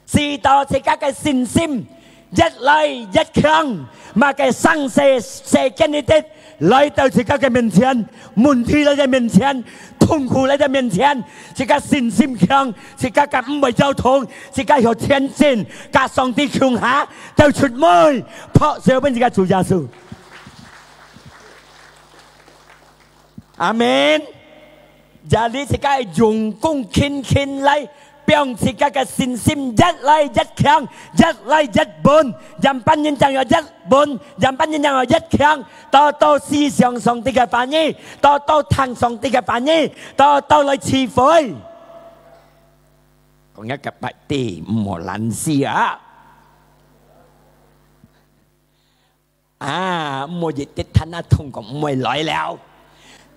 使到自家个信心越來越強，麼个生事世間裡底來到自家个面前，問題來到面前，痛苦來到面前，自家信心強，自家个毋會搖動，自家有前進，佮上帝共下，到出門，拍手分自家主耶穌。阿門。 Jadi自家用功勤勤來，放自家个信心越來越強，越來越穩。仰般形正會越穩，仰般形正會越強，多多思想上帝个話語，多多聽上帝个話語，多多來聚會。講一个白字，毋好懶尸啊！ 啊，毋好一直聽啊痛講毋會來了。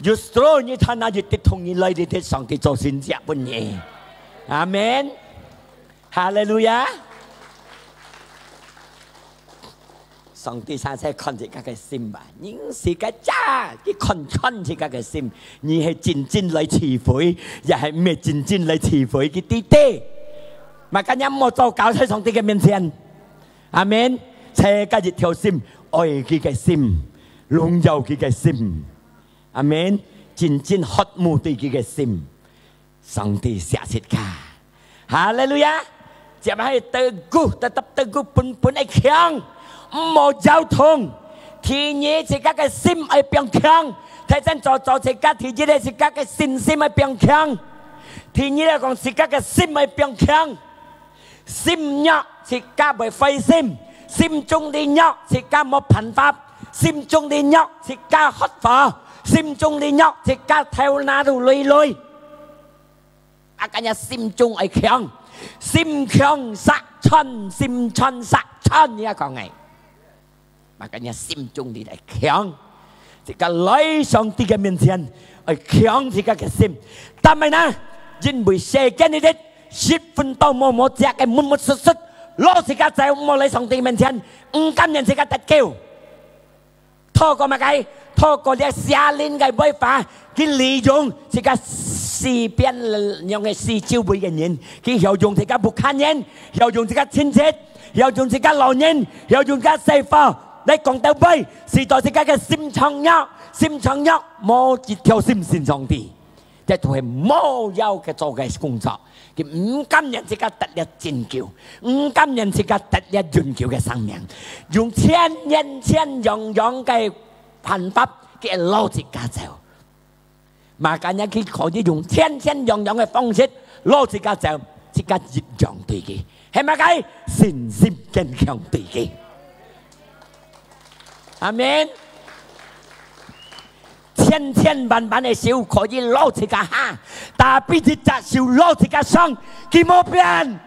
Justru你聽啊一直痛，你來，你得上帝做神蹟分你。阿門。哈利路亞。上帝常常看自家个心吧，人自家家，佢看穿自家个心。你係真正來聚會，也係毋係真正來聚會，佢知得。Makanya毋好做搞在上帝个面前。 阿門。自家一條心，愛佢个心，榮耀佢个心。阿門。真正渴慕對佢个心，上帝惜自家。哈利路亞！接下去得救，tetap得救，本本愛強，毋好搖動。第二，自家个心愛變強。頭先做做自家，第一个自家个信心愛變強。第二个講自家个心愛變強。 心弱，自家會灰心；心中裡弱，自家無辦法；心中裡弱，自家發火；心中裡弱，自家頭那都累累。Makanya心中愛強，心強殺穿，心穿殺穿，你也講个。 Makanya心中裡愛強，自家來上帝个面前，愛強自家个心。但係呢，因為世間裡底十分多無無隻个，密密實實，摎自家走，毋好來上帝面前，毋甘願自家得救。透過麼个？透過這邪靈个威嚇，佢利用自家四邊，樣个四周圍个人，佢曉用自家屋下人，曉用自家親戚， 曉用自家老人，曉用自家細伙來講到尾，使到自家个心腸弱，心腸弱，無一條心信上帝，這就係魔妖个做个工作。佢毋甘願自家得了拯救，毋甘願自家得了永久个生命，用千年千樣樣个辦法，佢愛摎自家走。 Makanya佢可以用千千樣樣个方式，摎自家走，自家一樣對佢。係麼个？信心堅強對佢。阿門。千千萬萬个手可以摎自家下，tapi一隻手摎自家傷，佢無變。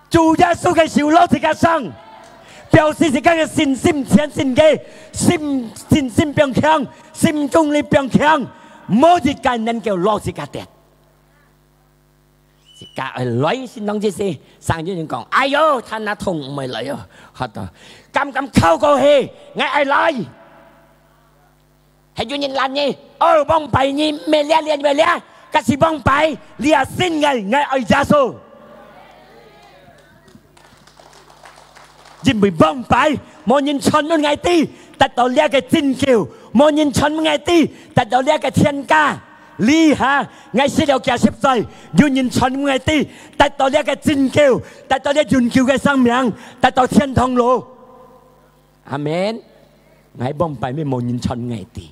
主耶穌个手摎自家上，表示自家个信心前進个，信，信心變強，心中力變強，無一個能夠摎自家跌。自家愛來聖堂之時，常有人講：「哎喲，他那痛毋會來喲。」好多，敢敢靠過去，𠊎愛來。 係有人攔你，哦，往擺你，毋係這，這，毋係這，該係往擺，這新个，𠊎愛耶穌。因為往擺，無人傳分𠊎知，得到這个拯救，無人傳分𠊎知，得到這个天家。這下，𠊎死了幾十歲，有人傳分𠊎知，得到這个拯救，得到這永久个生命，得到天堂路。 阿門。𠊎往擺乜無人傳𠊎知，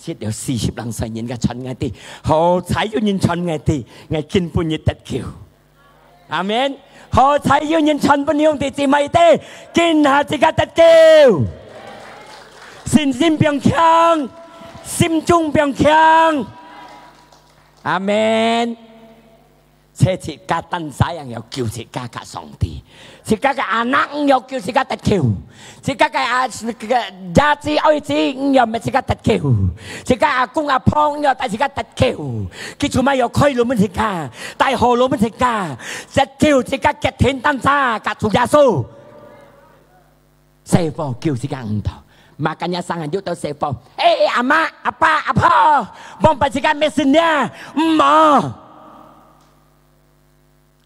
識了四十零歲人家傳𠊎知，好彩有人傳𠊎知，𠊎今晡日得救。阿門。好彩有人傳分兄弟姊妹知，今下自家得救，信心變強，心中變強。阿門。自家單儕樣要救自家个上帝，自家个anak毋要救自家得救，自家个啊个兒子愛子毋要搣自家得救，自家阿公阿婆毋要帶自家得救，佢就嘛要開路分自家，帶好路分自家，得救自家決定單儕佮主耶穌。細伙救自家毋到，makanya生人有兜細伙，欸，阿媽、阿爸、阿婆，望拜自家搣信仰，毋好。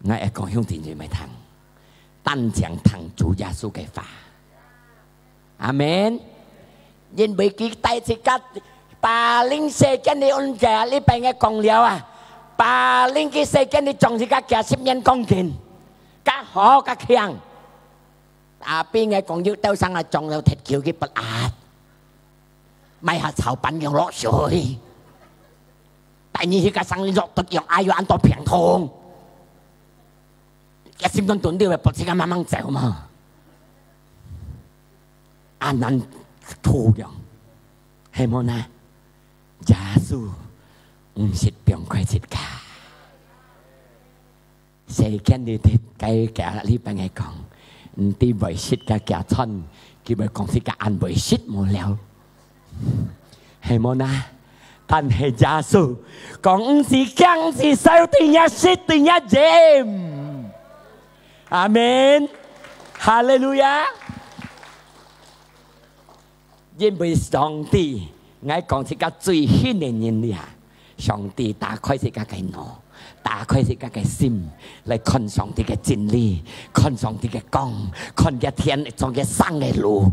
𠊎愛講兄弟姊妹聽，單淨聽主耶穌个話。阿門。因為佢帶自家，paling世間裡恩个，這擺𠊎講了啊，paling佢世間裡將自家幾十年講緊，較好較強。Tapi𠊎講有兜生啊，將了忒久佢不辣，買下炒飯用落水。但你去个生意落得用，哎喲，恁多病痛。 个心肝斷了，會逼自家慢慢走嘛。恁難度樣，係無呢？耶穌毋識放開自家。世間裡个，个，个，這擺𠊎講，毋知會識个，个賺，佢會講自家恁會識無了。 係無呢？但係耶穌講，毋使驚，毋使愁，對若食，對若飲。阿門。哈利路亞。因為上帝，𠊎講自家最幸个人了啊，上帝打開自家个腦，打開自家个心，來看上帝个真理，看上帝个光，看个天，做个生个路。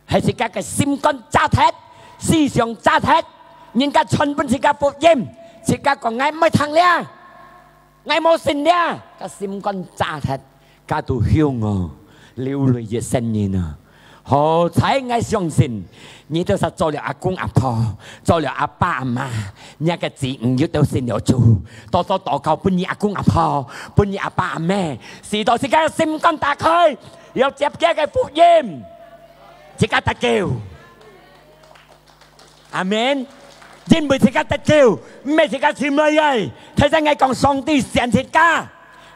係自家个心肝炸忒，思想炸忒，人家傳分自家福音，自家講𠊎毋愛聽了，𠊎無信了，个心肝炸忒，該都向哦，流淚一生人啊。好彩𠊎相信，你兜儕做了阿公阿婆，做了阿爸阿媽，若个子女有兜信了主，多多禱告分你阿公阿婆，分你阿爸阿姆，使到自家个心肝打開，要接佢个福音。 自家得救。阿門。因為自家得救，毋係自家尋來个。頭先𠊎講上帝選自家，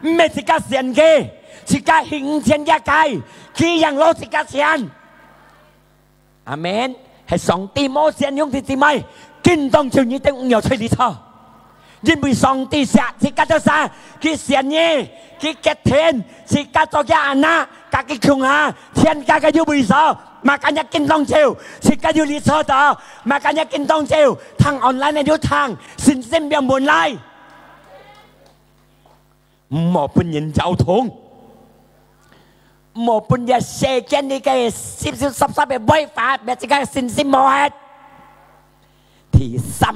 毋係自家選佢，自家去毋選佢个，佢樣老自家選。阿門。係上帝無選，兄弟姊妹，今當晝你兜毋要出去錯。 因為上帝惜自家兜儕，佢選你，佢決定自家做佢anak，佮佢共下，天家个有位所，makanya今當晝，自家有理所到，makanya今當晝，聽online个有聽，信心變門來。毋好分人搖動，毋好分這世間裡个濕濕濕濕个歪法，搣自家个信心無忒。第三，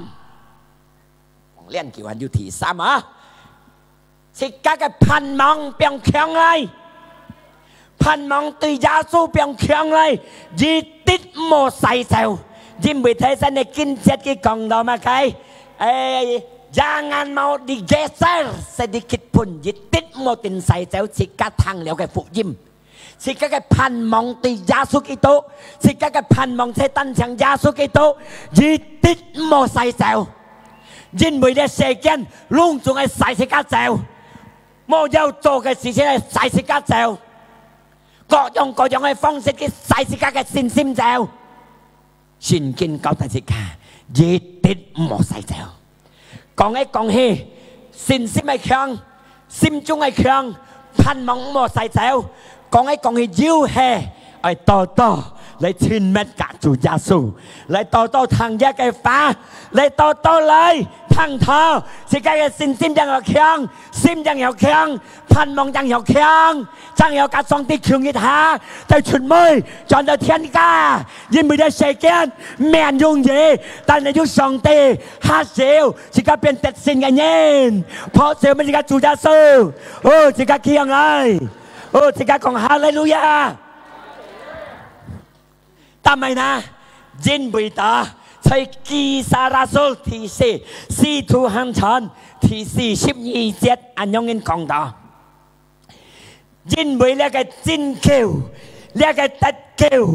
講兩句還有第三啊，自家个盼望放強來，盼望對耶穌放強來，一滴毋好徙走，因為頭先个經節佢講到麼个？欸，jangan mau digeser sedikit pun，一滴毋好定徙走，自家聽了个福音。 自家个盼望對耶穌基督，自家个盼望在單淨耶穌基督，一滴毋好徙走。因為這世間攏總愛徙自家走，無要做个事情愛徙自家走，各樣各樣个方式去徙自家个信心走。 聖經交代自家，一滴毋好徙走。講來講去，信心愛強，心中愛強，盼望毋好徙走。講來講去，又係愛多多來親密佮主耶穌，來多多聽佢个話，來多多來聽道，自家个信心正愛強，心正愛強，盼望正愛強。 正愛佮上帝共一下，再出門，轉到天家。因為這世間毋係恁容易，但係有上帝下手，自家變得勝个人。拍手分自家主耶穌，哦，自家企起來，哦，自家講哈利路亞。但係呢，因為到在Kisah Rasul第四，使徒行傳第四十二節，恁樣講到。 因為這个拯救，這个得救，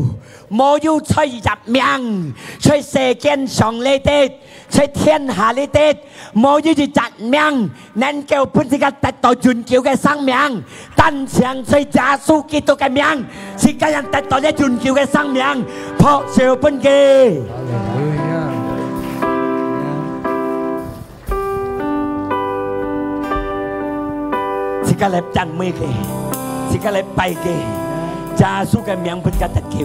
無有在一隻名，在世間上裡底，在天下裡底，無有一隻名，能夠分自家得到永久个生命，單淨在耶穌基督个名，自家人得到這永久个生命，拍手分佢。哈利路亞。 自家來讚美佢，自家來拜佢。耶穌个名分自家得救，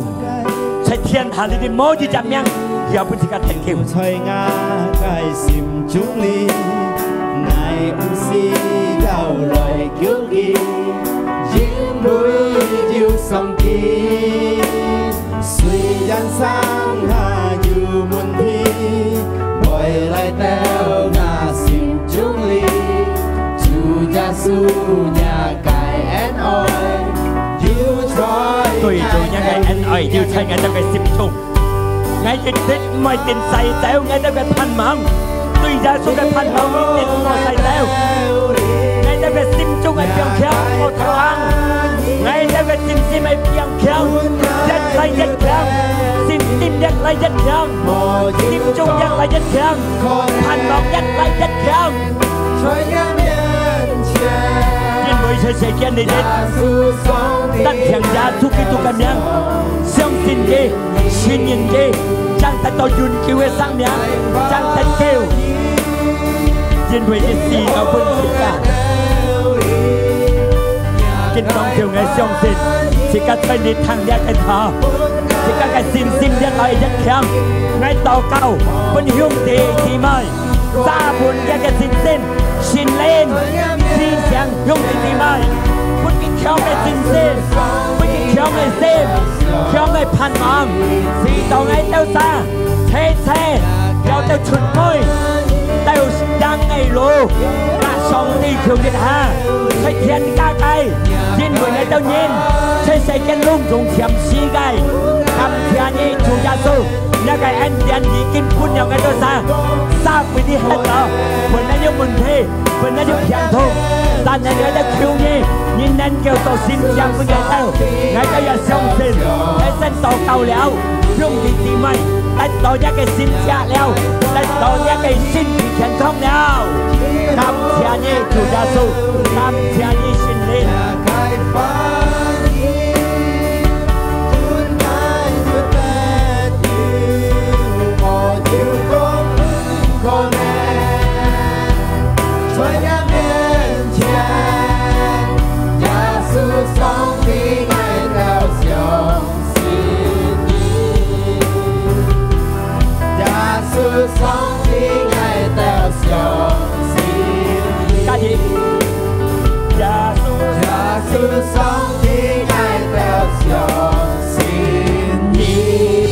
在天下裡面無一隻名，也分自家得救。在𠊎个心中裡，𠊎毋使到來求佢，因為有上帝。 雖然生活有問題，會來到𠊎心中裡，主耶穌若个恩愛，有在對主若个恩愛，有在𠊎兜个心中。𠊎一定毋會定徙走，𠊎兜个盼望，對耶穌个盼望一定毋會徙走。𠊎兜个心中个病強，無走行。𠊎兜个信心个病 強，越來越強，信心越來越強，心中越來越強，盼望越來越強。因為在世間裡面，單淨耶穌基督个名，相信佢，信任佢，正得到永久个生命，正得救。因為佢死到分自家。 今當晝𠊎相信，自家在你聽這个道，自家个信心越來越強。𠊎禱告，分兄弟姊妹，加分這个信心，聖靈，提醒兄弟姊妹，分佢強个信心，分佢強个心，強个盼望，使到𠊎兜儕 齊齊，要得出來，到贏个路，那上帝求一下，在天家个，因為𠊎兜人，在世間攏總暫時个，感謝你，主耶穌，若个恩典已經分了𠊎兜儕，儕為你歇了，本來有問題， 本來有病痛，但係𠊎兜求你，你能夠做神蹟分𠊎兜，𠊎兜也相信，𠊎先禱告了，兄弟姊妹，得到這个神蹟了，得到這个身體健康了。感謝你，主耶穌，感謝你，聖靈。 加油！耶穌，耶穌上帝愛到相信你。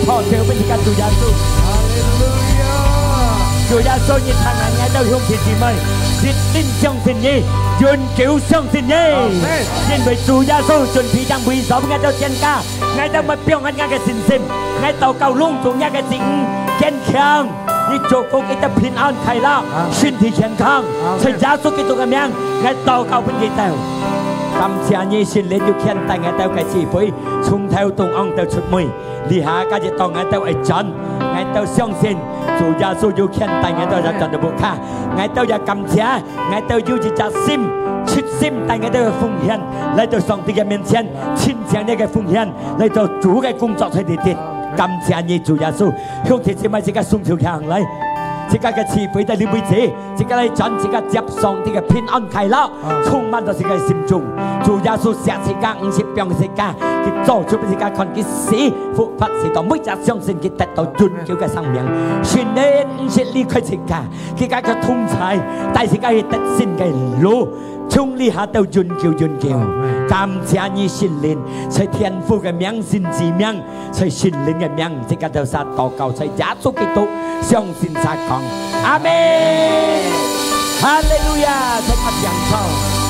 拍手分自家主耶穌。哈利路亞！主耶穌，你聽𠊎兜兄弟姊妹，一定相信你，永久相信你。阿門。因為主耶穌準備將位所分𠊎兜全家。 𠊎兜毋放下𠊎个信心，𠊎禱告攏總若个子女健康，你祝福佢兜平安快樂，阿門。身體健康，阿門。在耶穌基督个名，𠊎禱告分佢兜。感謝你，聖靈有牽帶𠊎兜个聚會，從頭到尾到出尾，這下今日到𠊎兜會轉，𠊎兜相信主耶穌有牽帶𠊎兜，也轉到屋下，𠊎兜也感謝。 𠊎兜有一隻心，出心帶𠊎兜个奉獻，來到上帝个面前，親像這个奉獻，來到主个工作在裡底。感謝你，主耶穌，兄弟姊妹，自家雙手擎來，自家个聚會在這位置，自家來轉，自家接上帝个平安快樂，充滿到自家个心中。主耶穌惜自家，毋識放自家，佢做出分自家看，佢死復活，使到每隻相信佢得到永久个生命。聖靈毋識離開自家， 佢个同在，帶自家去得勝个路，從這下到永久永久。阿門。感謝你，聖靈，在天父个名，聖子名，在聖靈个名，自家兜儕禱告，在耶穌基督相信儕講，阿門。哈利路亞！在佢上場。